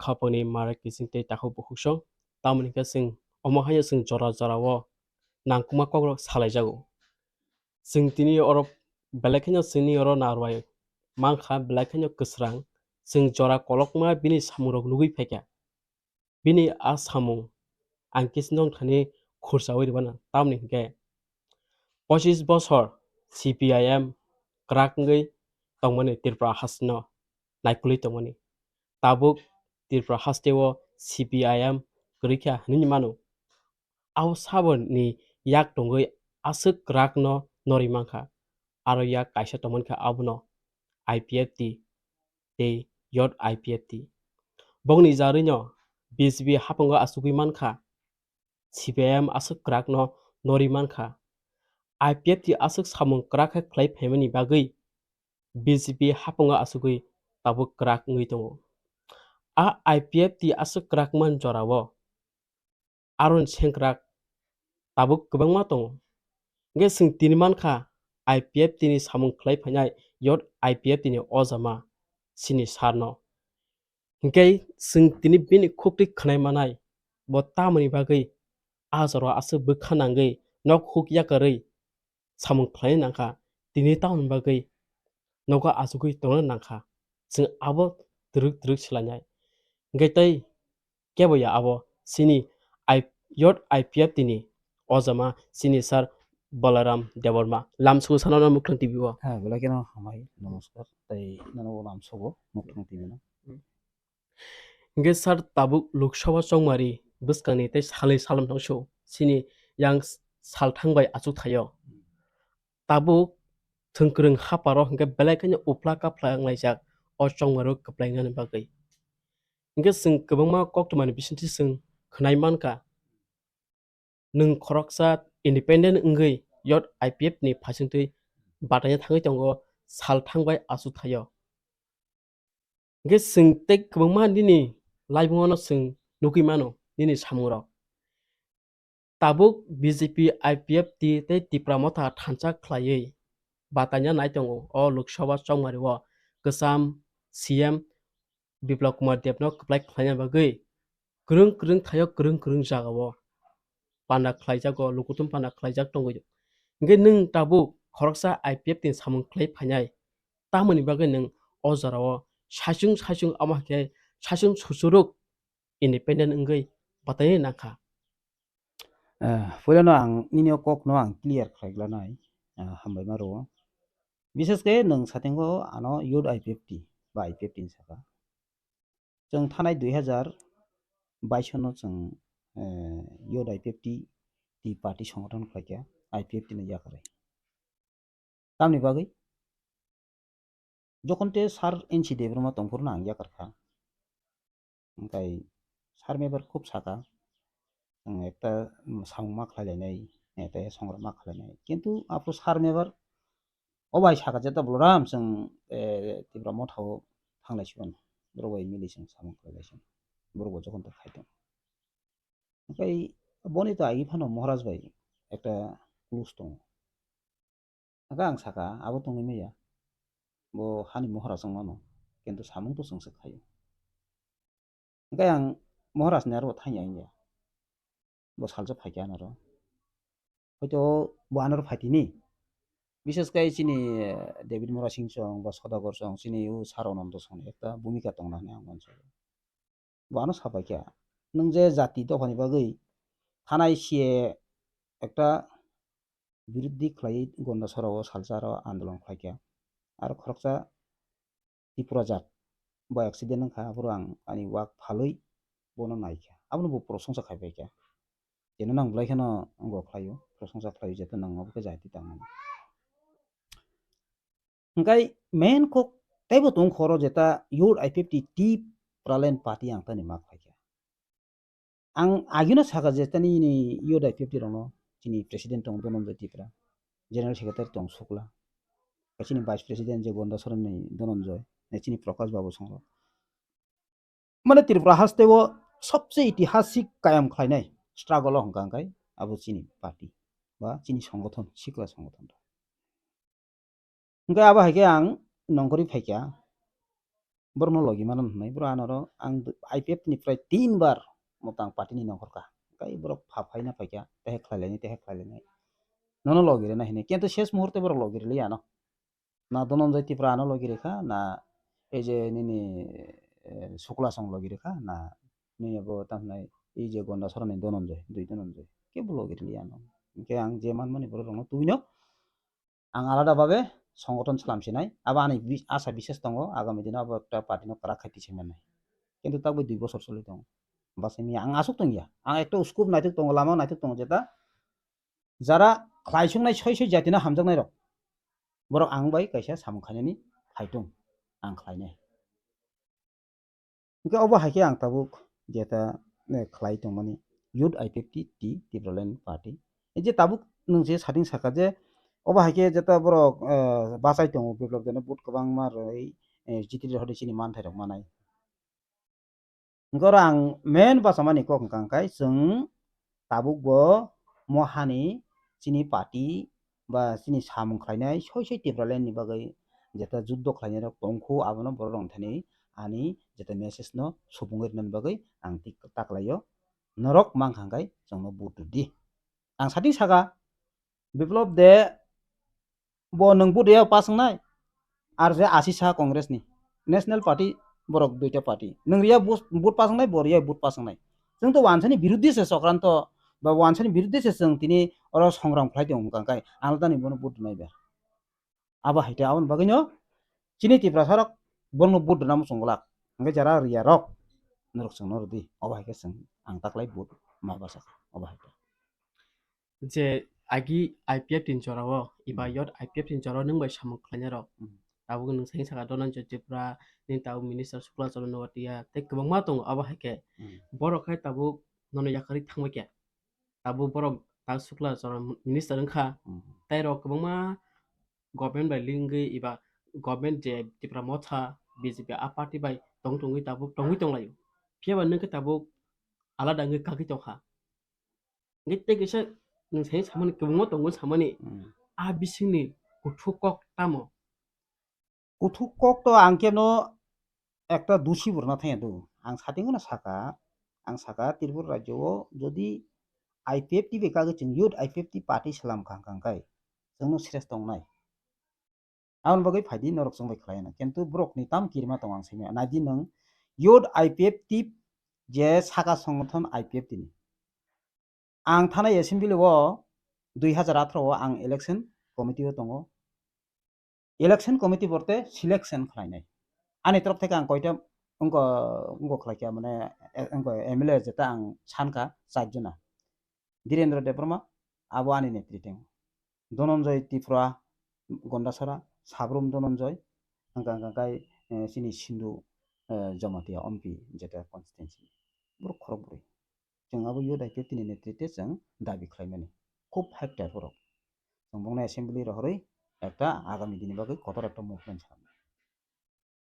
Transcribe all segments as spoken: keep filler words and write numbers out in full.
khapangni mara kiching tei takhuk bukhuksong. Tamoni hwnkhe chwng omo haino chwng jora jorao nangkukma kokrok salaijago. Chwng tini oro belai kheno chwngni oro narwai mankha, belai kheno kwsrang. Chwng jora kolokma bini samungrok nugwi phaikha. Bini a samung ang khe nongthani khursaui rwmano, tamoni hwnkhe pochis bosor C P I M kwrak wngwi tongmani Tripura hasteno naikolwi tongmani. Tabuk Tripura hasteo C P I M kwrwi kha hwnwi mano. Abo saboni yak tongwi aswk kwrakno norwi mankha. Aro yak kaisa tongmani kha abono I P F T tei yot I P F T. Bongni jarwino B J P haphango achugwi mankha, C P I M aswk kwrakno norwi mankha. I P F T aswk samung kwrak khe khlai phaimani bagwi B J P haphango achugwi tabuk kwrak wngwi tongo. A I P F T aswk kwrak man jorao aroni sengkrak tabuk kwbangma tongo. Hwnkhe chwng tini mankha I P F T ni samung khlai phainai yot I P F T ni ojama chini sir no. Hwnkhe chwng tini bini khuktwi khwnai manai bo tamoni bagwi a jorao aswk bwkha nangwi nok huk yakarwi samung khlaina nangkha, tini tamoni bagwi nogo achugwi tongna nangkha, chwng abo twrwk twrwk swlainai. Hwnkhe tei kebo ya abo chini I-, yot I P F T ni ojama chini sir Balaram Debbarma. Lamsugo sanano Mukhwlwng T V o. Ha, belai kheno hambai, namaskar. Tei nono bo lamsugo Mukhwlwng T V no. Hwnkhe sir tabuk Lok Sabha chongmari bwskangni tei salni salam thangso chini yang sal thangbai achuk thaio. Tabuk thwngkwrwng haparo hwnkhe belai kheno uphla kaphla wnglaijak o chongmaro kwplainani bagwi. Hwnkhe chwng kwbangma koktwmani bisingtwi chwng khwnai mankha, nwng khoroksa independent wngwi yot I P F ni phaisingtwi bataina thangwi tongo sal thangbai achuk thaio. Hwnkhe chwng tei kwbangma nini laibungo no chwng nugwi mano nini samungrok. Tabuk B J P, I P F T tei Tipra Motha thansa khlaiwi bataina nai tongo o Lok Sabha chongmari o kwcham C M Biplab Kumar Deb no kwplai khlaina bagwi kwrwng kwrwng thaio, kwrwng kwrwng jagao panda khlaijago, lukuthum panda khlaijak tongwi. Hwnkhe nwng tabuk khoroksa I P F T ni samung khlai phainai, tamoni bagwi nwng o jorao saichung saichung, amo hai khe saichung suchuruk independent wngwi bataini nangkha. Eh, puilano ang nini o kokno ang clear khlai glanai, ah, hambai ma rwo. Bishes khe nwng satengo ano youth I P F T ba I P F T hinwi saka. Chwng thanai dui hazar baish no chwng, eh, youth I P F T, T party songothon khlaikha, I P F T no yakarwi. Tamni bagwi? Jokhon te sir N C Debbarma tongphuru no ang yakarkha. Hwnkhe sir mebar khub saka, ang ekta, mm, samung ma khlai lainai, ekta songra ma khlai lainai. Kintu aphuru sir mebar o bai saka je ta Balaram chwng, eh, Tipra Motha o thanglai sibano. Borok bai mili chwng samung khlai lai sibano. Borok bo jokhon te khai tong. Hwnkhe boni to agi phano Maharaj bai ekta close tongo. Hwnkhe ang saka, abo tongwi manya. Bo hani Maharaj wng mano, kintu samung to chwngse khaio. Hwnkhe ang Maharaj ni aro thangya wngya. Bo salsa phaikha anaro. Hoito bo anaro phaitini. Bishes khe chini, eh, David Murasing chong ba Sodagar chong, chini o Sir Anando chong ekta bhumika tongna hwnwi ang mansugo. Bo ano sapaikha, nwng je jati dophani bagwi thanai C A A ekta biruddhi khlaiwi Gonda sorao salsa aro andolon khlaikha. Aro khoroksa Tripura jat bo accident wngkha, aphuru ang ani wak phalwi bono naikha. Abono bo prosongsa khaipaikha. Jeno nang belai kheno wngkha khlaio, prosongsa khlaio, jeto nang obo khe jati tangmani. Hwnkhe main kok teibo tong khoro jeta youth I P F T Tipraland party ang tani ma khlaikha. Ang agino saka je tani ni youth I P F T rokno chini president tong Dhananjay Tripura, general secretary tong Sukla, chini vice president je Gonda Sorenni Dhananjay, chini Prakash Babu songrok. Mane Tripura haste o sobse itihasik kayam khlainai struggle o hwnkha hwnkhe abo chini party ba chini songothon, sikla songothon. Hwnkhe abo hai khe ang nongkhorwi phaikha. Borokno logi mano hwnwi, bro, anoro ang I P F ni prai tin bar motang party ni nongkhor kha. Tei borok pha phaina phaikha, tehe khlai lainai, tehe khlai lainai. Nono logi rwna hini. Kintu ses muhurte borok logi rwliya ano. Na Dhananjay Tripura ano logi rwkha, na ei je nini, eh, Sukla song logi rwkha, na nini bo tamo hwnai ei je Gondasora ni Dhananjay, dui Dhananjay. Kebo logi rwliya ano. Hinkhe ang je manmani borok rokno tubino ang alada babe songothon slam sinai. Abo ani bi-, asa biswas tongo, agami dino abo ekta party no kwrak khai tisai mannai. Kintu tak bai dui bosor choli tongo. Bwsai mia ang aswk tongya. Ang ekta scope naithok tongo, lama naithok tongo jeta jara khlaisuknai soi soi jatino hamjaknai rok. Borok ang bai kaisa samung khainani phaitung ang khlainai. Hingke obo hai khe ang tabuk jeta, eh, khlai tongmani Youth I P F T, Tipraland Party. Je tabuk nwng je sating saka je obo hai khe jeta borok, eh, bachai tongo, biplop jeno vote kwbangma rwui, eh, chitri rohorwi chini manthai rok manai. Hingke oro ang main bachamani kok hwnkha hwnkhe chwng tabuk bo mohani chini party ba chini samung khlainai soi soi Tipraland ni bagwi jeta juddo khlainai rok tongkhu, abono borok rok thani ani jeta message no subungwi rwnani bagwi ang tik taklaio. Norok mankha hwnkhe chwngno vote rwdi. Ang sating saka, Biplop de bo nwng vote ya pass wngnai? Ar je asi sa Congress ni. National Party borok duita party. Nwng riya vote, vote pass wngnai, bo riya vote pass wngnai. Chwng to wansani biruddhe se Sokranto ba wansani biruddhe se chwng tini oro songram khlai tong wngkha kai. Ang tani bono vote rwnai ba. Abo hai te aboni bagwino chini Tiprasa rok bono vote rwna muchung glak. Hingke jara riya rok norok chwngno rwdi. Obo hai khe chwng ang taklai vote ma bachakha. Obo hai khe. Je agi I P F T ni jorao, iba Hmm. yot I P F T ni jorao nwng bai samung khlainai rok. Hmm. Tabuk nwng saini saka Dhananjay Tripura, nini tabuk minister Sukla Chandra Noatia, tei kwbangma tongo abo hai khe. Hmm. Borok hai tabuk nono yakarwi thangbai khe. Tabuk borok tabuk Sukla Chandra minister wngkha. Hmm. Tei rok kwbangma government bai link wngwi eba government je Tipra Motha, B J P a party bai tong tongwi tabuk tongwi tonglaio. Phiya ba nwng khe tabuk alada wngwi kagwi tongkha. Hingke tei kisa nwng saini samani kwbangma tongo samani. Hmm. A bisingni kuthuk kok tamo? Kuthuk kok to ang khe no ekta dusi borna thangya do. Ang sating no saka, ang saka Tripura rajyo o jodi I P F T bai kagwi chwng youth I P F T party selam kha hwnkha hwnkhe chwngno sres tongnai. Aboni bagwi phaidi norok chwng bai khlai na. Kintu borok ni tam kirima tong ang simi. Naidi nwng youth I P F T je saka songothono I P F T ni. Ang thanai assembly o dui hazar atharo o ang election committee o tongo. Election committee borte selection khlainai. Ani torof theke ang koita wngko, wngko khlaikha mane, eh, wngko M L A jeta ang sankha char jona. Dhirendra Debbarma, abo ani netrite. Dhananjay Tripura, Gondasara, Sabrum Dhananjay, hwnkha hwnkha khe, eh, chini Sindhu, eh, Jamatia M P jeta constituency. Borok khorok bwrwi. Chwng abo youth I P F T ni netrite chwng dabi khlaimani. Khub high type borok. Chwng bongni assembly rohorwi ekta agami dini bagwi kotor ekta movement sanai.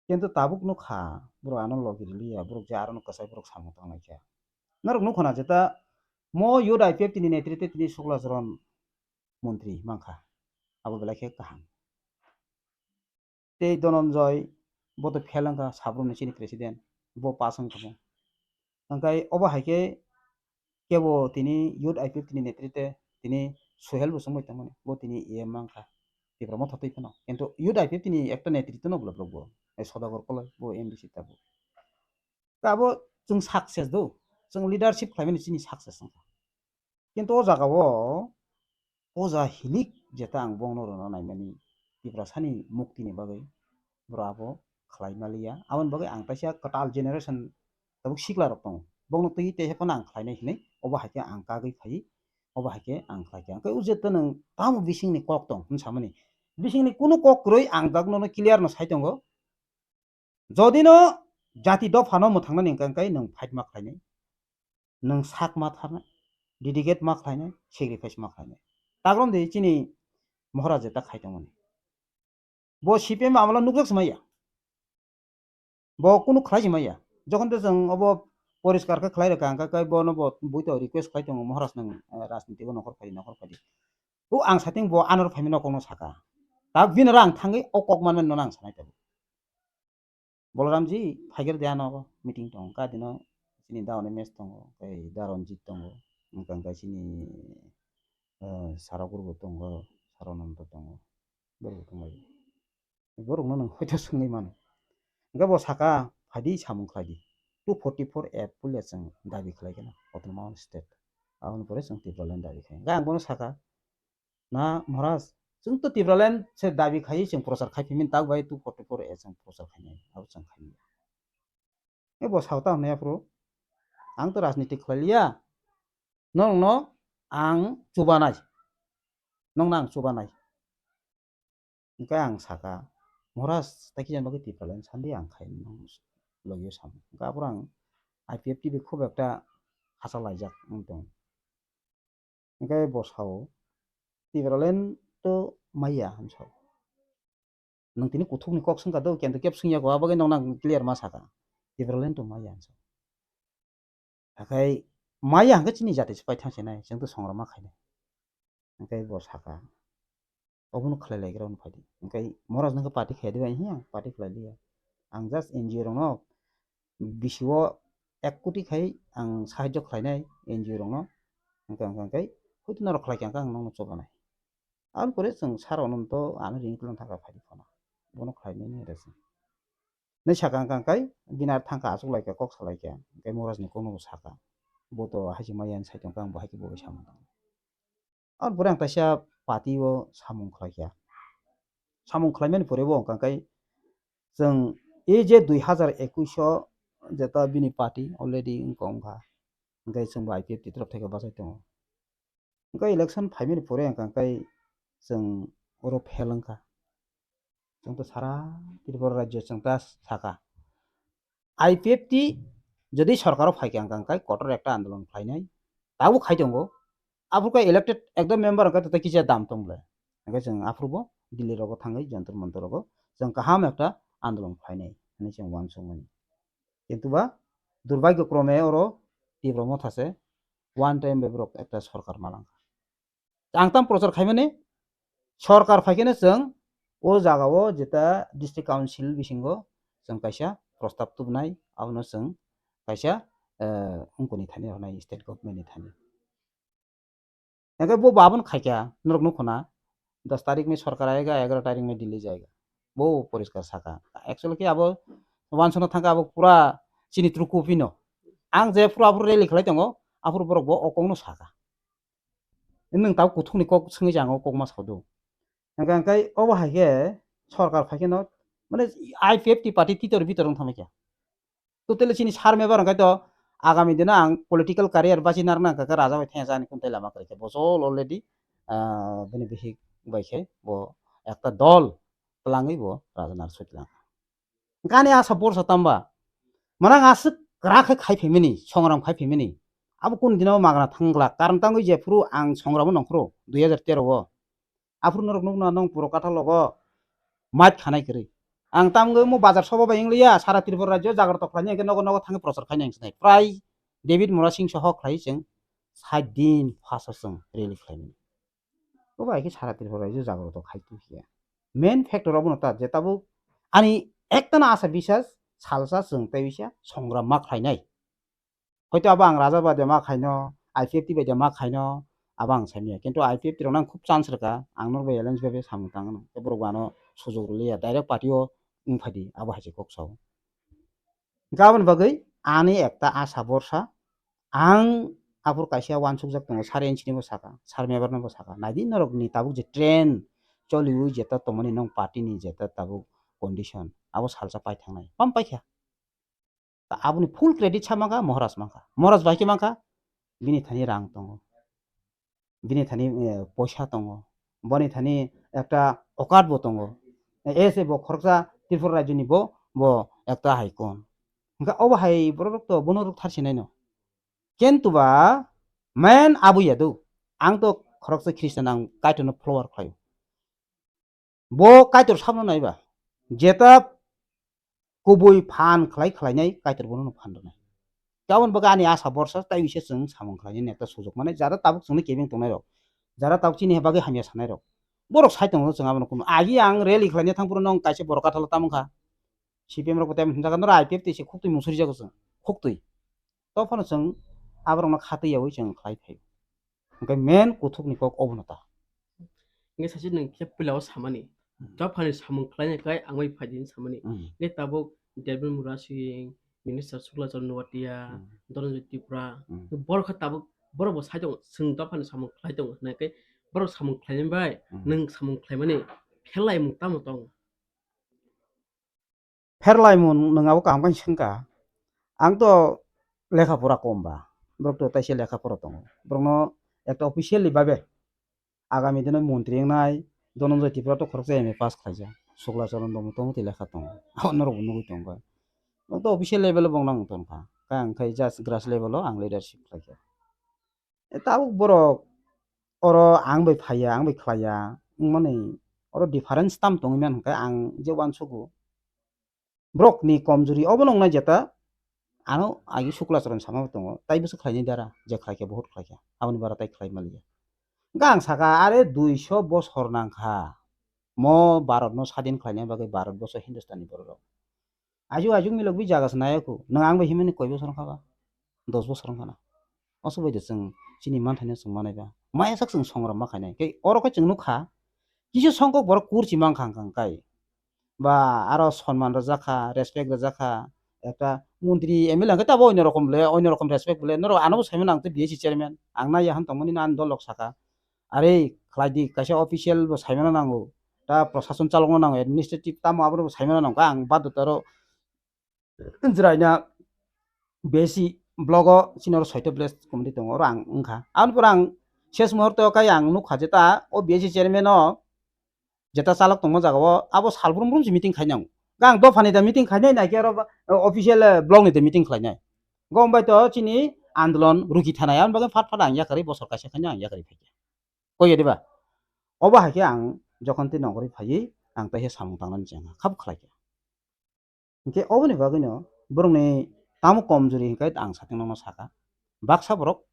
Kintu tabuk nukha, borok ano logi rwliya, borok je arono kwchai borok samung tanglai kha. Norok nukho na jeta mo youth I P F T ni netrite tini Sukla Charan montri mankha. Abo belai khe kaham. Tei Dhananjay, bo to fail wngkha, Sabrum ni chini president, bo pass wngkha bo. Hwnkhe obo hai khe kebo tini youth I P F T ni netrite tini Suhel bo chumui tongmani, bo tini E M mankha, Tipra Motha twi phano. Kintu youth I P F T ni ekta netrite no bwlai borok bo, eh, Sodagar Koloi, bo M D C tabuk. Abo chwng success do, chwng leadership khlaimani chini success wngkha. Kintu o jaga o, o ja hilik jeta ang bono rwna naimani Tiprasani muktini bagwi, bwrwi abo khlai maliya. Aboni bagwi ang kaisa kwtal generation tabuk sikla rok tongo. Bongno twi tei phano ang khlainai hinwi, obo hai khe ang kagwi phai, obo hai khe ang khlai kha. Hwnkhe o jeta nwng tamo bisingni kok tong hwn samani. Bisingni kunu kok kwrwi ang jak nono clear no sai tongo. Jodi no jati dophano mwthangnani hwnkha hwnkhe nwng fight ma khlainai, nwng sak ma tharnai, dedicate ma khlainai, sacrifice ma khlainai. Tagrom de chini Maharaj ta khai tongmani. Bo C P M amolo nukjak se maya. Bo kunu khlai se maya. Jokhon de chwng obo poriskar khe khlai rwkha, hwnkha khe bono bo buito request khlai tongo, Maharaj nwng, eh, rajniti o nokhor phai, nokhor phai di. O ang sating bo anor phaimani nokong no saka. Ta bini oro ang thangwi o kok manmani nono ang sanai tabuk. Boloramji, phaiger de ano meeting tongo, kadino chini da Animesh tongo, tei da Ranjit tongo, wngkha khe chini, eh, Sara Guru bo tongo, Sara Ananda tongo, borok bo tonglaio. Borokno nwng hoito swngwi mano. Hwnkhe bo saka, "Phaidi samung khlaidi. Two forty-four A puila chwng dabi khlai kheno autonomous state. Aboni pore chwng Tipraland dabi khlai." Hwnkhe ang bono saka, "Na Maharaj, chwng to Tipraland se dabi khaiwi chwng prochar khai phimani, tak bai two forty-four A chwng prochar khainai, abo chwng khainai." Hwnkhe bo sao ta hwnwi aphuru, "Ang to rajniti khlai liya, nokno ang chubanai, nokno ang chubanai." Hwnkhe ang saka, "Maharaj, tei kisa bagwi Tipraland sandi ang khai nang logi samo." Hwnkhe aphuru ang I P F T bai khub ekta hachalaijak wng tong. Hwnkhe bo sao, "Tipraland to maya," hwn sao. Nwng tini kuthukni kok swngkha do, kento kebo swngya kho, abagwi nokno ang clear ma saka. "Tipraland to maya," hwn sao. Hakhai maya hwnkhe chini jati se paithang se nai, chwng to songrama khainai. Hwnkhe bo saka, "Obono khlai lai gra hwnwi phaidi." Hwnkhe Maharaj nokhe party khai dibai, "Hiya, party khlai liya. Ang just N G O rokno bisio ek koti khai ang sahajyo khlainai N G O rokno." Hwnkhe, hwnkhe, hwnkhe, "Hoito norok khlai kha, hwnkhe ang nokno chobanai." Aboni pore chwng sar ono to ano ring tlang thaka phaidi phano. Bono khlainai ni resi. Nai saka hwnkhe, hwnkhe, bini ar thangkha achuk lai kha, kok salai kha. Hwnkhe Maharaj ni kokno bo saka. Bo to haisi maya ni sai tong kha, ang bo hai khe bo bai samung tang. Aboni pore ang kaisa party o samung khlai kha. Samung khlaimani pore bo hwnkha khe chwng e je dui hazar ekush o jeta bini party already wngkha wngkha. Hwnkhe chwng bo I P F T ni torop thai khe bachai tongo. Hwnkhe election phaimani pore hwnkha khe chwng oro fail wngkha. Chwng to sara Tripura rajyo chwng ta saka. I P F T jodi sorkaro phaikha hwnkha khe kotor ekta andolon khlainai. Tabuk khai tongo. Aphuru khe elected ekdom member hwnkhe tei kisa dam tong le. Hwnkhe chwng aphuru bo Delhi rogo thangwi Jantar Mantar rogo chwng kaham ekta andolon khlainai hwnwi chwng uansukmani. Kintu ba durbhagyo krome oro Tipra Motha se one time bai borok ekta sorkar malangkha. Ang tam prochar khaimani sorkar phaikheno chwng o jagao jeta district council bisingo chwng kaisa prostab tubunai, abono chwng kaisa, eh, ungkuni thani rwnai state government ni thani. Hwnkhe bo bo abono khaikha, norok nukho na, dos tarik ni sorkar ayega, egaro tarik ni Delhi jayega. Bo poriskar saka. Actually khe abo uansukna thangkha abo pura chini truku phino. Ang je phuru aphuru rally khlai tongo, aphuru borok bo o kokno saka. Nwng tabuk kuthukni kok swngwi chang o kokma sao do. Hwnkhe, hwnkhe obo hai khe sorkar phai kheno, mane, I P F T party titor bitor wng thangma khe. Totally chini sar mebar hwnkhe to agami dino ang political career bachi narwkna hwnkha khe raja bai thaya jani kuntai lama kwrwi khe. Bosol already, ah, bini bihik bai khe bo ekta dol twlangwi bo raja nar soi twlang. Hwnkhe ani asa borsa tamba. Mane ang aswk kwrak khe khai phaimani, songram khai phaimani. Abo kunu dino magna thang glak. Karon tangwi je phuru ang songramo nongkhoro dui hajar tero o. Aphuru norok nukna nong puro kathal logo mait khanai kwrwi. Ang tamgwi mo bazar soba bai wngliya, sara Tripura rajyo jagar tok khlainai hwnkhe nogo nogo thangwi prochar khainai ang sinai. Prai David Murasing soho khlai chwng sait din phaso chwng rally khlaimani. Obo hai khe sara Tripura rajyo jagroto khai tongkhe. Main factor obono ta je tabuk ani ektana asa bisas salsa chwng tei bisa songram ma khlainai. Hoito abo ang raja bai de ma khaino, I P F T bai de ma khaino, abo ang samiya. Kintu I P F T rok nang khub chance rwkha, ang norok bai alliance bai samung tangno. Tei borok bo ano sujok rwliya, direct party o wngphadi, abo hai se kok sao. Hwnkhe aboni bagwi ani ekta asa borsa, ang aphuru kaisa uansukjak tongo, sir N C ni bo saka, sir Mebar no bo saka, naidi norok ni tabuk je trend choliwi jeta tongmani nong party ni jeta tabuk condition, abo salsa pai thangnai, pam paikha. Ta aboni full credit sa mankha Maharaj mankha, Maharaj bai khe mankha, bini thani rang tongo. Bini thani, eh, poisa tongo, boni thani ekta okat bo tongo. Eh, ese bo khoroksa Tripura rajyoni bo, bo ekta haikon. Hwnkhe obo hai borok rok to bono rok thar sinai no. Kintu ba main abo ya do. Ang to khoroksa Christian, ang Kaitor no follower khlaio. Bo Kaitor sabno naiba. Jeta kubui phan khlai khlainai Kaitor bono phan rwnai. Taboni bagwi ani asa borsa tai wise chwng samung khlainai ekta sujok mane jara tabuk chwngno kebeng tongnai rok. Jara tabuk chini bagwi hamya sanai rok. Borok sai tongo chwng abono kunu. Agi ang rally khlaina thang phuru nong kaisa borok kathalo tamung kha. C P M rok bo tei jaga noro I P F T se khuktwi musuri jago chwng, khuktwi. To phano chwng aborokno khatwi yaui chwng khlai phaio. Hwnkhe main kuthukni kok obono ta. Hwnkhe sachi nwng khe puila o samani. Hmm. Dophani samung khlainai khe ang bai phai di hinwi samani. Hmm. Hwnkhe tabuk David Murasing, Minister Shukla Chandra Noatia, Hmm. Dhananjay Tripura, Hmm. borok khe tabuk borok bo sai tongo, chwng dophani samung khlai tongo hwnwi khe borok samung khlainai bai Hmm. nwng samung khlaimani pherlaimung tamo tongo? Pherlaimung nwng abo kaham khe swngkha. Ang to lekha pora kom ba. Borok to taisa lekha pora tongo. Borokno ekta officially babe agami dino montri wngnai Dhananjay Tripura to khoroksa M A pass khlaijak. Shukla Charan tongmo tongmo twi lekha tongo. Abo norok bo nugwi tongkha. Nwng to official level o bo nang tongkha. Khe ang khai just grass level o ang leadership khlaikha. E, tabuk borok oro ang bai phaiya, ang bai khlaiya wngmani oro difference tam tongwi man hwnkhe ang je uansugo. Borokni komjuri obono wngnai jeta ano agi Shukla Charan sama tongo, tai bwswk khlainai dara, je khlaikha, bohut khlaikha, aboni bara tai khlai manliya. Hwnkhe ang saka, are duiso bosor nangkha mo Bharatno sadin khlaina bagwi, Bharat boso Hindustani bororok. Ajuk ajuk milok bi jaga se naiyaku. Nwng ang bai himani koi bosor wngkha ba? Dos bosor wngkha na. Oso bai de chwng chini manthaino chwng manai ba. Maya sak chwng songram ma khainai. Kei oro khe chwng nukha. Kisa songkok borok kurchi mankha hwnkha kai. Ba aro sonman rwjakha, respect rwjakha. Ekta montri M L A hwnkhe tabo oino rokom le, oino rokom respect le. Norok ano bo saimano ang tei B S C chairman. Ang naiya han tongmani no ani dol rok saka. Are khlai di, kaisa official bo saimano nango. Ta prosason chalokno nango, administrative tamo abono bo saimano nango. Ang badota ro Jwraina B S C blogo chini oro soito village committee tongo, oro ang wngkha. Aboni pore ang ses muhurto kai ang nukha jeta o B S C chairman o jeta chalok tongma jaga o abo sal brum brum se meeting khainai ang. Ang dophani da meeting khainai naikhe oro ba, official, eh, block ni da meeting khlainai. Gom bai to chini andolon ruki thanai, aboni bagwi phat phat ang yakarwi bosor kaisa khainai ang yakarwi phaikha. Koi ya diba? Obo hai khe ang jokhon tei nongkhorwi phaiwi ang tai khe samung tangnani chengkha, khabo khlaikha. Hinkhe oboni bagwino borokni tamo komjuri hinkhe ang satung nokno saka. Baksa borok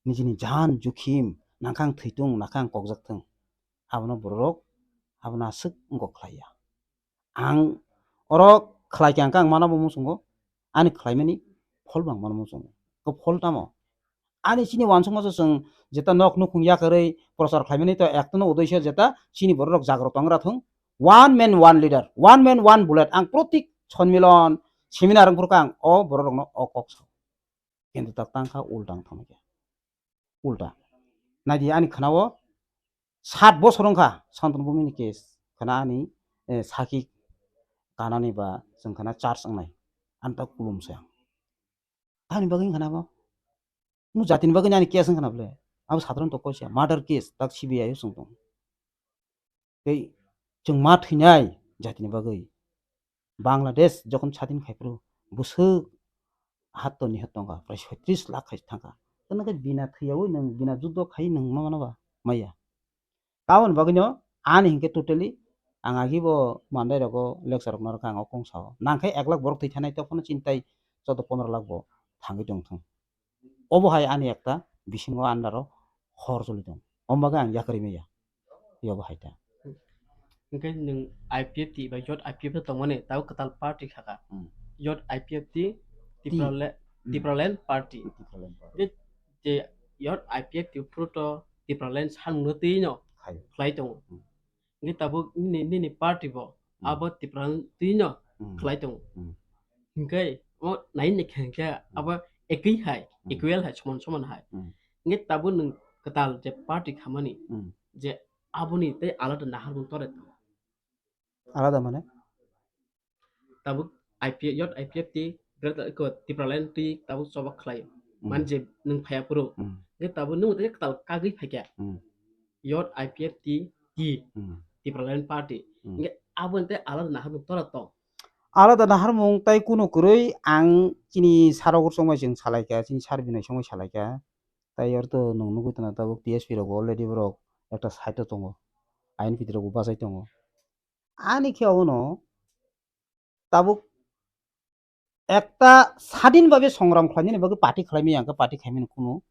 nijini jaan jukhim, nangkhang thwitung, nangkhang kokjak thung. Abono borok abono aswk wngkok khlaiya. Ang oro khlaikha hinkhe ang mano bo muchungo, ani khlaimani phol bo ang mano muchungo. Khe phol tamo? Ani chini uansukma se chwng jeta nok nukhung yakarwi prochar khlaimani to ektono udoiso jeta chini bororok jagrot tongra thung. One man, one leader, one man, one bullet. Ang protik sonmilon, seminar wngphuru khe ang o bororokno o kok sao. Kintu tak tangkha ulta wng thangkha. Ulta. Naidi ani khwnao sat bosor wngkha Santanu Bhumini case. Khwna ani, eh, sakhi kanani ba chwng khwna charge wngnai. Ani tak kulum se ang. Ani bagwi wngkha na bo? Mo jatini bagwi ani case wngkha na bole? Abo sadharon to koisa murder case tak C B I o chwng tong. Tei chwng ma thwinai jatini bagwi. Bangladesh jokhon sadin khai phuru bwswk hat to nihat tongkha, prai soitris lakh khai thangkha. Tei nokhe bina thwiyaui nwng bina juddo khai nwng ma mano ba? Maya. Tamoni bagwino ani hinkhe totally ang agi bo mandai rogo lecture rok narwkha ang o kong sao. Nangkhe ek lakh borok thwi thanai tei phano chintai choudo pondro lakh bo thangwi tongthung. Obo hai ani ekta bisingo andaro hor choli tong. Omo bagwi ang yakarwi maya. Yobo hai ta. Hwnkhe nwng I P F T bai jot I P F T tongmani tabo kwtal party khaka. Hmm. Jot I P F T Tipraland, Hmm. Tipraland Party. Tipraland Party. Hwnkhe je jot I P F T phuru to Tipraland sanmungno twi no Khai. Khlai tongo. Hmm. Hwnkhe tabuk nini, nini party bo Hmm. abo Tipraland twi no Hmm. Khlai tongo. Hmm. Hwnkhe o nai ni khe hwnkhe Hmm. abo ekwi hai, Hmm. equal hai, soman soman hai. Hmm. Hwnkhe tabuk nwng kwtal je party khamani Hmm. je aboni tei alada naharmung tore tongo. Alada mane? Tabuk I P F, jot I P F T, Greater, ko, Tipraland twi tabuk choba khlai. Hmm. Mane je nwng phaiya phuru. Hmm. Hwnkhe tabuk nwng tei kwtal kagwi phaikha. Hmm. Jot I P F T, T, Hmm. Tipraland Party. Hmm. Hwnkhe aboni tei alada naharmung tore tong. Alada naharmung tai kunu kwrwi ang chini sir rok songbai chwng salaikha, chini sir Binoy songbai salaikha. Tai aro to nwng nugwi tongna tabuk T S P rok already borok ekta side o tongo. I N P T rok bo bachai tongo. Ani khe abono tabuk ekta sadin babe songram khlainani bagwi party khlaimani ang khe party khlaimani kunu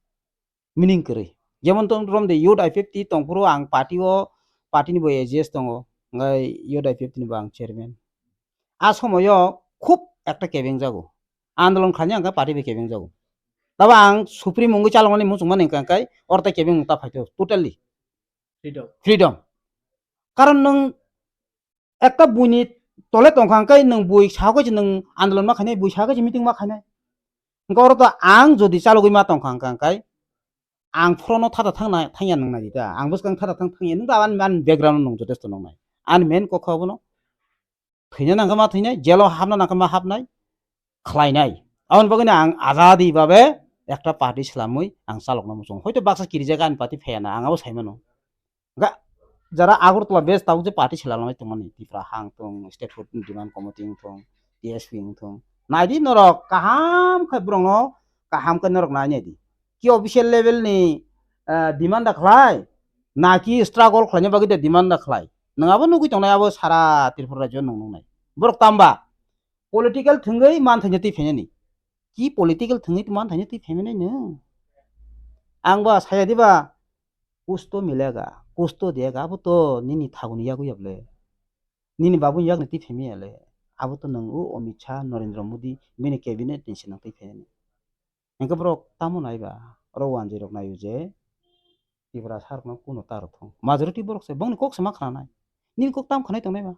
meaning kwrwi. Jemon tong romde youth I P F T tongphuru ang party o, party ni bo A G S tongo, ngai youth I P F T ni bo ang chairman. A somoyo khub ekta kebeng jago. Andolon khlaina hwnkhe party bai kebeng jago. Tabo ang supreme wngwi chaloknani muchungmani hwnkha khe oro tei kebeng wngta phaito totally. Freedom. Freedom. Karon nwng ekta buini tole tongkha hwnkhe nwng bui sao khe nwng andolon ma khainai, bui sao khe meeting ma khainai. Hwnkhe oro to ang jodi chalogwi ma tongkha hwnkha hwnkhe ang phorono thata thangna thangya nang nai ta. Ang bwskang thata thang thangya nang ta, ani, ani background nung jotesto nang nai. Ani main kokha obono thwina nang khe ma thwinai, jelo hapna nang khe ma hapnai, khlainai. Aboni bagwi no ang azadi babe ekta party swlamwi ang chalokna muchung. Hoito baksa kirijak ani party phaya na, ang abo sai mano. Ga-, jara Agartala base tabuk je party swlamwi tongmani, Tipra hang tong, statehood demand committee wng tong, T S P wng tong. Naidi norok kaham khe borokno kaham khe norok nai naidi. Ki official level ni, eh, demand da khlai, na ki struggle khlaina bagwi de demand da khlai. Nwng abo nugwi tongnai abo sara Tripura rajyo nwng nungnai. Borok tamba political thwngwi man thaina twi phainani. Ki political thwngwi man thaina twi phainani nwng? Ang ba saya diba, kuch to milega, kuch to dega, abo to nini thaguni yagwi yable. Nini babuni yagni twi phaimiyale. Abo to nwng o Amit Shah, Narendra Modi, bini cabinet ni se nang twi phainani. Hingke borok tamo nai ba? Oro wanjwi rok naio je Tiprasa rokno kuno ta rw thung. Majority borok se, bongni kok se ma khna nai. Nini kok tam khwnai tongnai ba?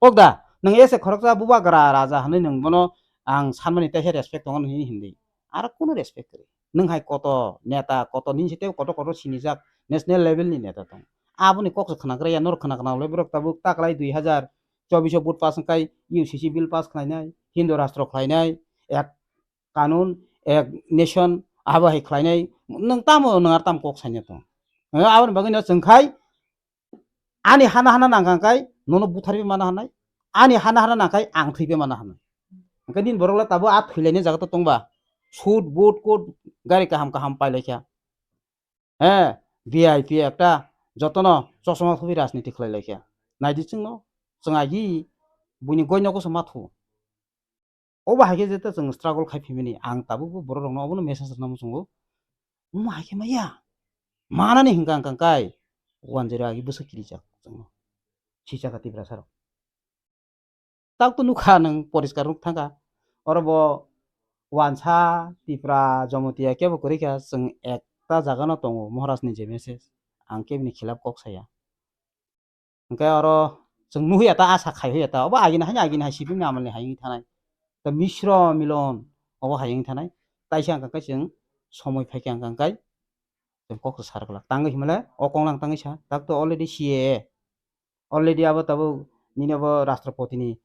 Kok da, nwng ese khoroksa bubagra raja hwnwi nwng bono ang sanmani teisa respect tongo nini hindi. Aro kuno respect kwrwi. Nwng hai koto neta, koto nini site koto koto sinijak national level ni neta tong. Aboni kok se khna kwrwi ya, norok khna khna le borok tabuk taklai dui hazar chobbish o vote pass wngkai U C C bill pass khlainai, Hindu rastro khlainai, ek kanun, ek nation, abo hai khlainai, nwng tamo, nwng ar tam kok saina tong. Eh, aboni bagwi no chwng khai, ani hana hana nang kang kai, nono butharwi mana hanai, ani hana hana nang kai, ang thwiwi mana hanai. Hwnkhe nini borok le tabo a thwilaini jaga to tongba, suit, boot, coat, gari kaham kaham pailaikha. He, V I P ekta, jotono chosma thubi rajniti khlailaikha. Naidi chwngno, chwng agi buini goi nogo se mathu. Obo hai khe jeta chwng struggle khai phimani, ang tabukbo borok rokno obono message rwna muchungo. Omo hai khe maya. Manani hwnkha hwnkha kai, wanjwi rok agi bwswk kirijak chwngno. Sijak kha Tiprasa rok. Tak to nukha nwng poriskar nuk thangkha. Oro bo wansa, Tipra, Jomotia kebo kwrwi kha, chwng ekta jaga no tongo, Maharaj ni je message. Ang kebini khilap kok saya. Hwnkhe oro chwng nuhya ta, asa khai hoya ta, obo agini hai, agini hai sibini amalni hai wngwi thanai. Ta Misro Milon obo hai wngwi thanai. Taisa hwnkha khe chwng somoi phaikha hwnkha khe chwng kok sa rwglak. Tangwi himle o konglang tangwi sa, tak to already C A A. Already abo tabuk nini abo Rashtrapati ni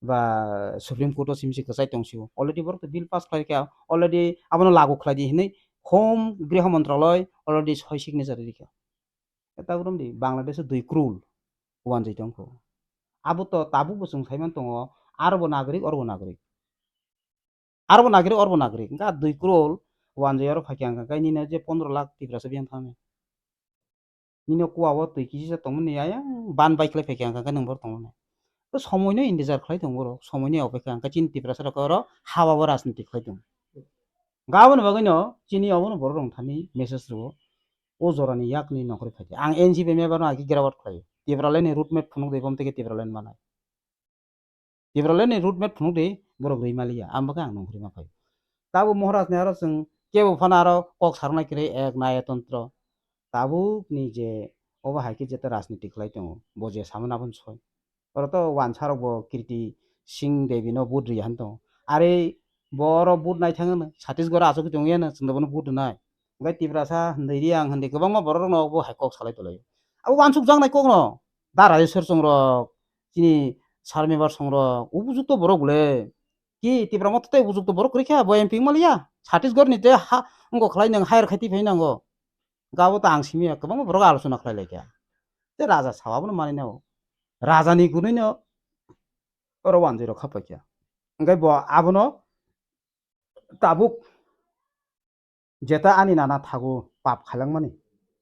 ba Supreme Court o simi se kwchai tong sio. Already borok to bill pass khlai kha, already abono lagu khlai di hinwi Home Griho Montraloi already soi signature rikha. Eta rom di Bangladesh o dui crore wanjwi tong kho. Abo to tabuk bo chwng saiman tongo, aro bo nagorik, oro bo nagorik. Aro bo nagorik, oro bo nagorik. Hwnkhe a dui crore wanjwi oro phaikha hwnkha khe nini je pondro lakh Tiprasa biyang thangni. Nini kuwa o twi kisa tongmani ayang ban bai khlai phaikha hwnkha khe nwng bor tongmani. To somoi no intezar khlai tongo borok, somoi no opekha hwnkha chini Tiprasa rok oro haba bo rajniti khlai tongo. Gaboni bagwi no chini obono borok rok thani message rwo. O jorani yakni nongkhorwi phaidi. Ang N G P member no agi grawat khlai. Tipraland ni road map phunuk de bom tege Tipraland manai. Tipraland ni road map phunuk de borok rwi maliya. Ang bagwi ang nongkhorwi ma phai. Tabo Maharaj ni aro chwng kebo phano aro kok sarwnai kwrwi ek naya tontro. Tabuk ni je obo hai khe jeta rajniti khlai tongo. Bo je samani aboni soi. Oro to wansa rok bo Kirti Singh Devi no vote rwya han tongo. Are bo oro vote nai thang no, Chhattisgarh o achuk tong ya no, chwng bono vote rwnai. Hwnkhe Tiprasa hwnwi ri ang hwnwi kwbangma borok rok no bo hai kok salai tolai. Abo wansuk jak nai kok no, da Rajeshwar Chong rok, chini Sharmila Song rok, upojukto borok bole. Ki Tipra Motha tei upojukto borok kwrwi kha, bo M P wng maliya. Chhattisgarh ni tei ha, wngkok khlai nwng hire khai twi phai nango. Gabo ta ang simi ya, kwbangma borok alochona khlai lai kha. Tei raja sao abono manwi nai o. Raja ni kunui no oro wanjwi rok kha paikha. Hwnkhe bo abono tabuk jeta ani nana thago pap khailangmani,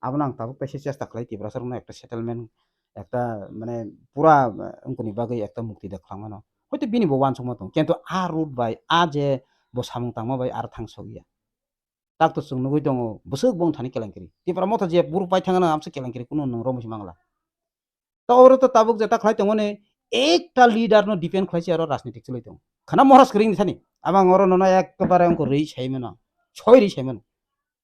abono ang tabuk teisa chesta khlai Tiprasa rokno ekta settlement, ekta mane pura, eh, wngkoni bagwi ekta mukti da khlangmano. Hoito bini bo wansukma tong, kintu a route bai, a je bo samung tangma bai aro thang sok ya. Tak to chwng nugwi tongo, bwswk bong thani kelenkri. Tipra Motha je buru pai thangna amsa kelenkri kunu nwng romwi se mangla. To oro to tabuk jeta khlai tongmani, ekta leader no depend khlai se aro rajnitik chwlwi tongo. Khana Maharaj kwrwi ni thani. Abang oro nono ekbare wngkha rwi sai mano. Soi rwi sai mano.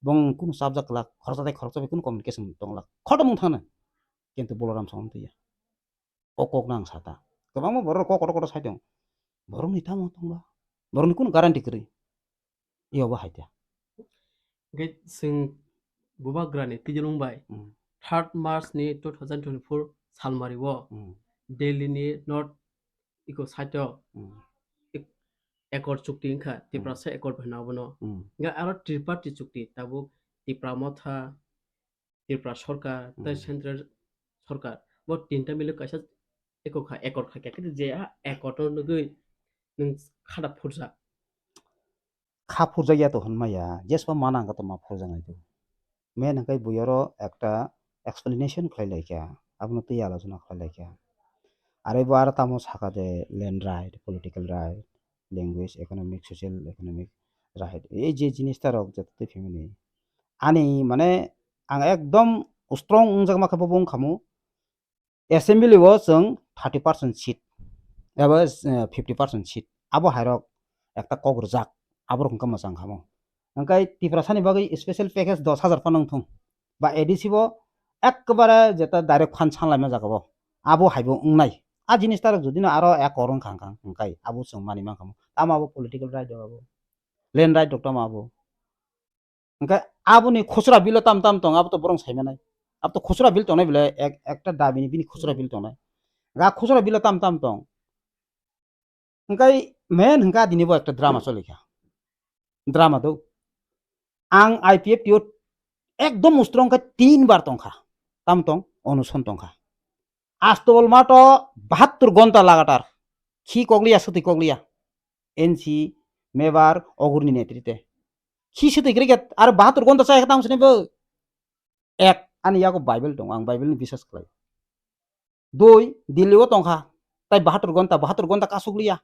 Bong kunu sabjak kwlak, khoroksa tei khoroksa bai kunu communication tong glak. Khotom wng thangna. Kintu Boloram Sawan twiya. O kok nang sata. Kwbangma borok kok kotor kotor sai tong. Borokni tamo tongba. Borokni kunu guarantee kwrwi. Iyo bo hai tya. Hingke chwng bubagrani twijlung bai Hmm. third March ni two thousand twenty-four salmari o Hmm. Delhi ni North iko side o Hmm. ek-, accord chukti wngkha, Hmm. Tiprasa accord bai hwnna abono. Hmm. Hingke aro triparty chukti tabuk Tipra Motha, Tripura Sorkar, tei Hmm. Central Sorkar. Bo tinta mili kaisa eko kha, accord kha khe, khe je a accord o nugui nwng khada phurjak. Kha phurjak ya to hwnma ya, jespa mana ang to ma phurjak nai to. Main hwnkhe bui oro ekta explanation khlai lai kha, abono twi alochona khlai lai kha. Are bo aro tamo saka de land right, political right, language, economic, social, economic right. Ei je jinis ta rok joto twi family. Ani mane ang ekdom strong wngjakma khe bo wngkhamu. Assembly o chwng thirty percent seat eba, eh, fifty percent seat. Abo hairok ekta kok rwjak, abo rok hwnkhe mwchang khamu. Hwnkhe Tiprasani bagwi special package dos hajar phano wngthung. Ba A D C bo ekkebare jeta direct phan sanlaima jaga bo. Abo haibo wngnai. A jinis tarok jodi no aro ek kor wngkha hwnkha, hwnkhe abo chwng manwi mankhamu. Tamo abo political right rok abo. Land right rok tamo abo. Hwnkhe aboni khusra bill o tam tam tong, abo to borong sai manai. Abo to khusra bill tongnai bole ek-, ekta dabi ni bini khusra bill tongnai. Ga khusra bill o tam tam tong. Hwnkhe main hwnkha dini bo ekta drama choli kha. Drama do. Ang I P F T o ekdom mustrong khe tin bar tongkha. Tam tong, onuson tongkha. Astobol mato bahattur gonta lagatar. Khi kokliya, suti kokliya. N C, Mebar, Ogurni netrite. Khi suti kriket, ar bahattur gonta chaya khe tamo sini bo. Ek, ani yago Bible tongo, ang Bible ni biswas khlai. Dui, Delhi o tongkha, tai bahattur gonta, bahattur gonta kasukliya.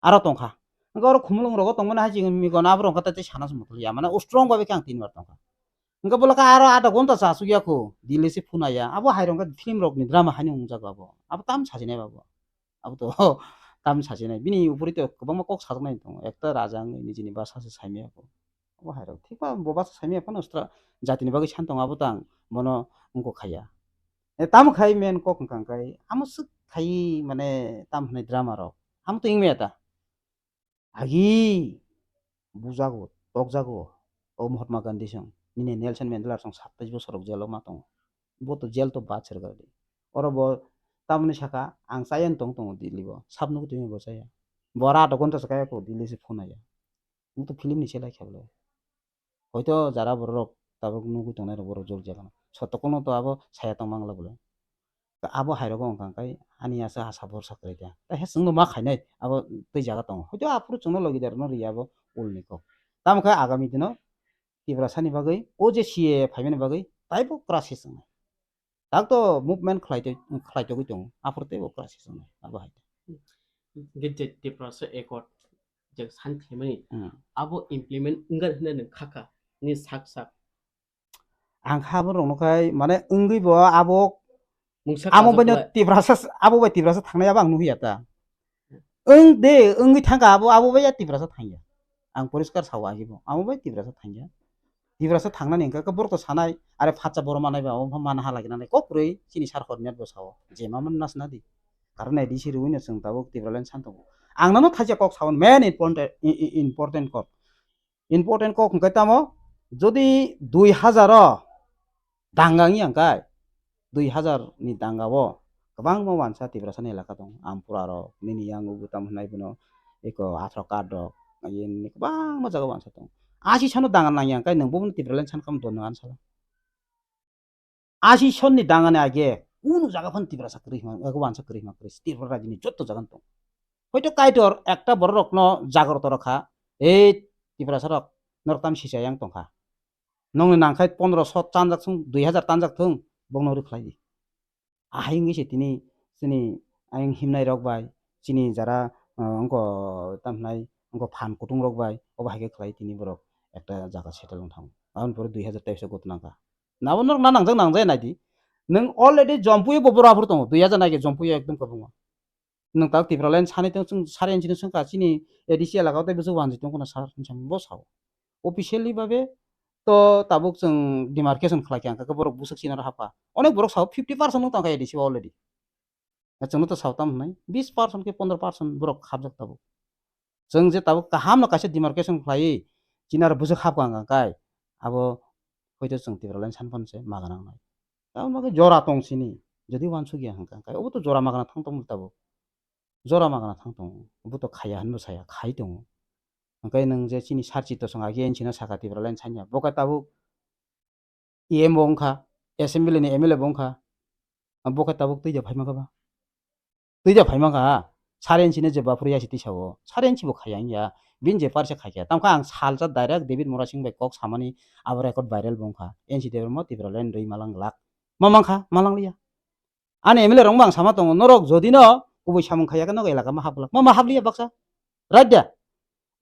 Aro tongkha. Hwnkhe oro khumulwng rogo tongmani hai chini migon abo rok khe tai sana se muthulya. Mane strong babe khe ang tin bar tongkha. Hwnkhe bolaka aro adha gonta chasukya kho, Delhi se phunaya. Abo hai rok khe film rok ni drama haino wngjago abo. Abo tam sajinai ba bo. Abo to tam sajinai. Bini upori to kwbangma kok sajaknai tongo. Ekta raja wngwi nijini bwsa se saimaya kho. Abo hai rok. Thikba bo bwsa saimaya phano stra jatini bagwi san tongo abo tang bono wngkok khaya. E, tamo khai men kok hwnkha hwnkhe amo swk khai mane tam hwnwi drama rok. Amo to wngmaya ta. Agi bujago, tokjago, o Mahatma Gandhi song, nini Nelson Mandela song satais bosor rok jail o ma tongo. Bo to jail to bad serkar di. Oro bo tamoni saka ang chaya tong tongo Delhi bo. Sab nugwi tongwi bo chaya. Bo aro adha gonta se kaya ko Delhi se phone ya. Bo to film ni se lai kha bole. Hoito jara borok tabuk nugwi tongnai rok borok jol jagano. Sotokono to abo saya tong mangla bole. Abo hai rogo wngkha kai ani asa asa borsa kwrwi kha. Tai he chwngno ma khainai abo tei jaga tongo. Hoito aphuru chwngno logi der no ri abo ulni kok. Tamo khe agami dino Tiprasani bagwi o je C A A phaimani bagwi taibo crisis wngnai. Tak to movement khlai tei, khlai togwi tongo. Aphuru teibo crisis wngnai abo hai. Hingke je Tiprasa accord je sign khlaimani Hmm. abo implement wngkha hinwi nwng khakha ni sak sak. Ang kha abo rokno khai mane wngwi bo abo Mungsa amo kajak baino khlai. Tiprasa s-, abo bai Tiprasa thangnai abo ang nuhiya ta. Wng de, wngwi thangkha abo, abo bai ya Tiprasa thangya. Ang poriskar sao agi bo. Amo bai Tiprasa thangya. Tiprasa thangnani hwnkha khe borok to sanai, are phatsa borok manai ba, abo wngkha mana hala gina nai. Kok kwrwi chini sar hor net bo sao. Je ma man nas na di. Karon A D C rwino chwng tabuk Tipraland san tongo. Ang nano thaisa kok sao, main important, i-, i-, important kok. Important kok hwnkhe tamo, jodi dui hajar o danga wngya hwnkhe, dui hajar ni danga o kwbangma wansa Tiprasa ni elaka tongo. Ampura rok, nini yang ugu tamo hwnai bono eko atharo card rok, yen kwbangma jaga wansa tongo. Asi sano danga nangya hwnkhe nwng bono Tipraland san kam don nang sala. Asi sonni dangani age kunu jaga phano Tiprasa kwrwi hima, ego wansa kwrwi hima kwrwi, Tripura rajini jotto jaga tong. Hoito Kaitor ekta borok rokno jagroto rokha, ei Tiprasa rok norok tam sisa yang tongkha. Nongni nangkhai pondro so tanjak thung, dui hajar tanjak thung, bokno rwkhlai di. Ahai wngwi se tini chini ayang himnai rok bai, chini jara, uh, wngko tam hwnai wngko phan kutung rok bai, obo hai khe khlai tini borok ekta jaga settle wng thango. Aboni pore dui hajar teis o gotna kha. Nabo norok na nangjak nangjaya naidi. Nwng already Jompuio bo boro aphuru tongo, dui hajar nai khe Jompuio ekdom kwbangma. Nwng tabuk Tipraland sani tong chwng sari inchini swngkha chini A D C elaka o tei bwswk wanjwi tong khna sar hinwi bo sao. Officially babe to tabuk chwng demarcation khlai kha, hwnkhe borok bwswk sinaro hapkha. Onek borok sao fifty percent wng tongkha A D C o already. Chwngno to sao tam hwnwi bis percent khe pondro percent borok hapjak tabuk. Chwng je tabuk kahamno kaisa demarcation khlaiwi chinaro bwswk hapkha hwnka kai, abo hoito chwng Tipraland sani phano se maga nangnai. Tamoni bagwi jora tong sini, jodi uansukya hwnka kai, obo to jora magana thang tongmani tabuk. Jora magana thang tongo, obo to khaiya hinwi bo saya, khai tongo. Hwnkhai nwng je chini sar chito song agi N C no sakha Tipraland sanya, bo khe tabuk E M bo wngkha, assembly ni M L A bo wngkha, bo khe tabuk twi ja phai mankha ba? Twi ja phai mankha, sar N C no je baphuru ya si tisa o, sar N C bo khaiya wngya, bini je parse khaikha. Tamkha ang salsa direct David Murasing bai kok samani abo record viral bo wngkha, N C Debbarma Tipraland rwi malang glak. Ma mankha, malang liya. Ani M L A rok bang sama tongo, norok jodi no kubui samung khaiya khe nogo elaka ma hapglak, ma ma hapliya baksa, right da?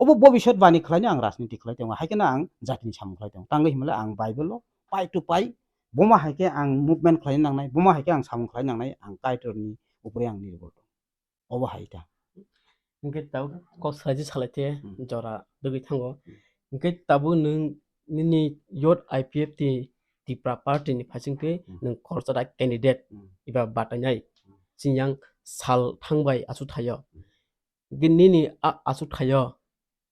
Obo bobisot bani khlaino ang rajniti khlai tongo, hai kheno ang jatini samung khlai tongo. Tangwi himle ang Bible o pai to pai, boma hai khe ang movement khlai nangnai, boma hai khe ang samung khlai nangnai, ang Kaitorni upore ang nirbhor tongo. Obo hai ta. Hwnkhe tabuk kok salaiji salaite Hmm. jora dogwi thango. Hmm. Hwnkhe tabuk nwng nini youth I P F T Tipra party ni phaisingtwi Hmm. nwng khoroksa da candidate Hmm. eba batainai Hmm. chini yang sal thangbai achuk thaio. Hmm. Hwnkhe nini a-, achuk thaio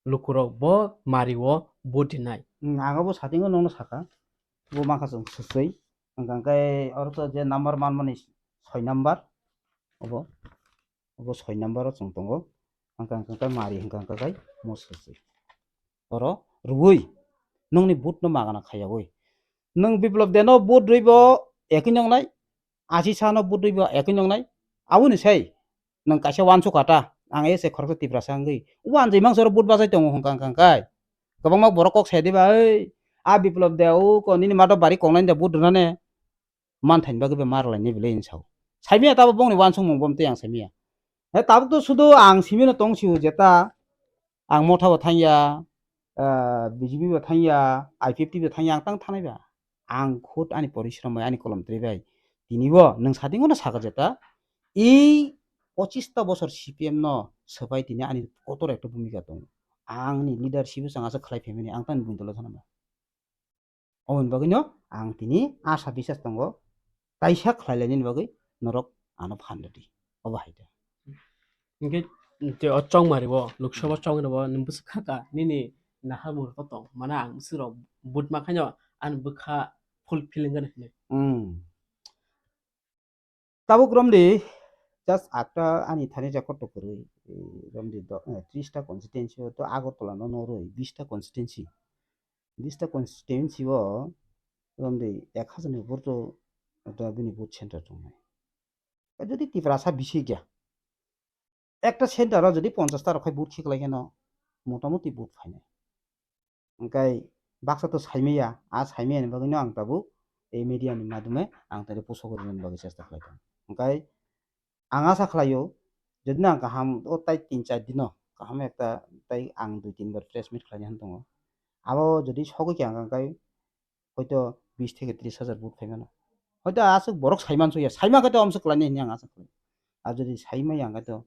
lukurok bo mario vote rinai. Hmm, ang abo satingo nongno saka. Bo mankha chwng swswi. Hwnkha hwnkhe oro to je number manmani soi number. Obo. Obo soi number o chwng tongo. Hwnkha hwnkha khe mari hwnkha hwnkha khe mo swswi. Oro rwui nwngni vote no magana khaiyaui. Nwng Biplop Deno vote rwi bo ekoi nongnai. Achi Sano vote rwi bo ekoi nongnai. Aboni sai nwng kaisa uansukha ta. Ang ese khoroksa Tiprasa wngwi. Uanjwi mangsa oro vote bachai tongo hwnkha hwnkha khe. Kwbangma borok kok sai diba, "Oi, a Biplop de, o ko nini mato bari kongnai de vote rwnane." Manthani bagwi bai ma rwlainai belai hinwi sao. Saimaya tabo bongni uansukmung bo tei ang saimaya. He tabuk to sudu ang simino tong sio jeta ang Motha bo thangya, ah, B J P bo thangya, I P F T bo thangya, ang tang thanai ba. Ang khud ani porishrom bai, ani kolom twi bai. Tini bo nwng satingo no saka jeta, i pochista bosor C P M no swbai tini ani kotor ekta bhumika tongo. Ang ni leadership o chwng aswk khlai phaimani, ang tani buini dolo thana ba. Oboni bagwino ang tini asa bisas tongo, taisa khlai lainani bagwi norok ano phan rwdi. Obo hai khe. Hwnkhe je o chongmari o, Lok Sabha chongmari o nwng bwswk kha ka nini naharmung rok tong, mane ang bwswk rok vote ma khaino ani bwkha fulfilling gana hinwi. Hmm. Tabuk romdi just akta ani thani record to kwrwi, eh, romdi do, eh, tris ta constituency o to Agartala no norwi bis ta constituency. Bis ta constituency o romdi ek hajar ni upor to, to bini vote center tongnai. Jodi Tiprasa bisi kya, ekta center o jodi ponchash ta rok khai vote khiklai kheno motamoti vote phainai. Hwnkhe baksa to saimaya, a saimaya ni bagwino ang tabuk ei media ni madhyome ang tei poso rwna bagwi chesta khlai tongo. Hwnkhe ang asa khlaio, jodi no ang kaham o tai tin char dino kaham ekta tai ang dui tin bar press meet khlaina han tongo. Abo jodi sogwi khe ang khe hoito bis theke tris hajar vote phaimano. Hoito aswk borok saiman suya, saima khe to amswk khlainai hinwi ang asa khlai. Ar jodi saimaya hwnkhe to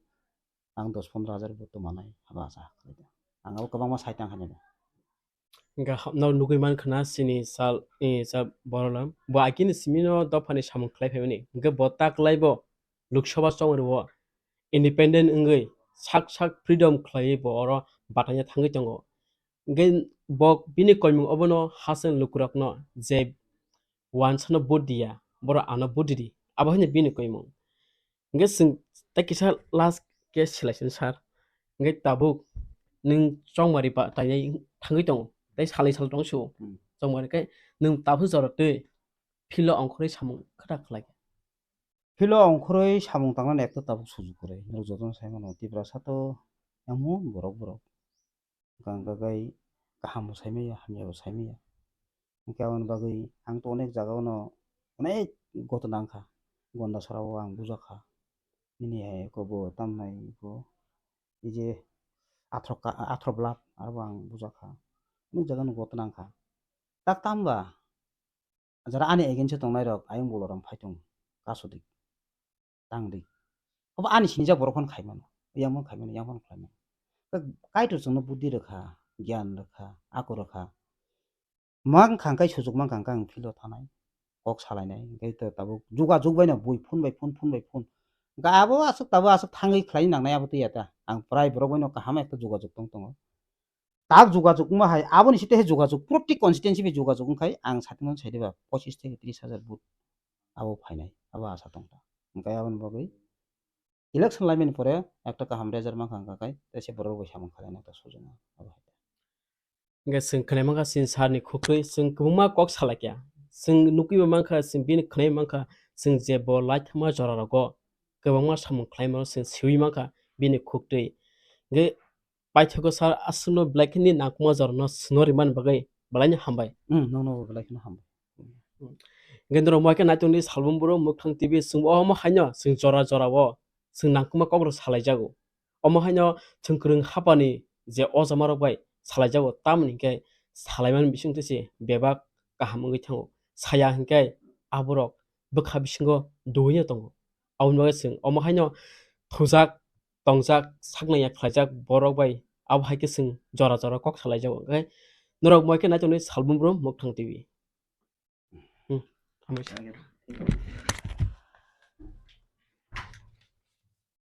ang dos pondro hajar vote to manai, abo asa khlai. Ang abo kwbangma sai tang khainai. Hwnkhe ha-, no nugwi man khna chini sal, eh, sa Borolam. Bo akini simino dophani samung khlai phaimani. Hwnkhe bo ta kwlai bo Lok Sabha chongmani o independent wngwi sak sak freedom khlaiwi bo oro bataina thangwi tongo. Hwnkhe bo bini koimung obono hachal lukurokno je wansano vote diya, borok ano vote ridi. Abo hwnwi bini koimung. Hwnkhe chwng tei kisa last khe selaisani sir. Hwnkhe tabuk nwng chongmari ba tainai thangwi tongo. Tei salni sal tong sio. Hmm. Chongmari khe nwng tabuk jora twi philo ongkhorwi samung khe ta khlai kha. Philo ongkhorwi samung tangnani ekta tabuk sujuk kwrwi. Norok jotono sai mano Tiprasa to emon borok borok. Hwnkhe ang khe kaham bo saimaya, hamya bo saimaya. Hwnkhe aboni bagwi ang to onek jaga o no onek gotna wngkha. Gondasara o ang bujakha. Nini hai eko bo tamnai eko ei je athro ka, athro block aro bo ang bujakha. Onek jaga no gotna wngkha. Tak tamo ba? jara ani against o tongnai rok ayang bolo rom phaitung kasodik tangdi. Obo ani sinijak borok phano khaimano, yang phano khaimano, yang phano khaimano. Kaitor chwngno buddhi rwkha, gyan rwkha, ako rwkha. Mankha hwnkhe sujuk mankha hwnkhe ang field o thanai, kok salainai, hwnkhe to tabuk jugajug baino bui phone bai phone, phone bai phone. Hwnkhe abo aswk tabuk aswk thangwi khlai nangnai abo twiya ta. Ang prai borok baino kaham ekta jugajug tong tongo. Tak jugajug wngma hai, aboni site he jugajug, prottek constituency bai jugajug wngkhai ang satimon saide ba pochis theke tris hajar vote abo phainai, abo asa tongkha. Hwnkhe aboni bagwi election laimani pore ekta kaham result mankha hwnkha khai, tei se borok bai samung khlaina ekta sujuna abo hai. Hwnkhe chwng khwnai mankha chini sir ni khukui, chwng kwbangma kok salaikha. Chwng nukui bo mankha, chwng bini khwnai mankha, chwng je bo laithama jora rogo kwbangma samung khlaimano chwng siui mankha bini khuktwi. Hwnkhe paithago sir aswkno belai kheno nangkukma jorano swno rimani bagwi belaino hambai. Hmm, nono bo belai kheno hambai. Hwnkhe norok moi khe naitongdi Salbrum Bru Mukthang T V, chwng omo haino chwng jora jora o chwng nangkukma kokrok salaijago. Omo haino chwng kwrwng hapani je ojamarok bai salaijago, tamoni hwnkhe salaimani bisingtwi se bebak kaham wngwi thango. Saya hwnkhe aborok bwkha bisingo duina tongo. Aboni bagwi chwng omo haino thujak, tongjak, saknaya khlaijak borok bai abo hai khe chwng jora jora kok salaijago. Hwnkhe norok moi khe naitongdi Salbrum Bru Mukthang T V. Hmm, hambai.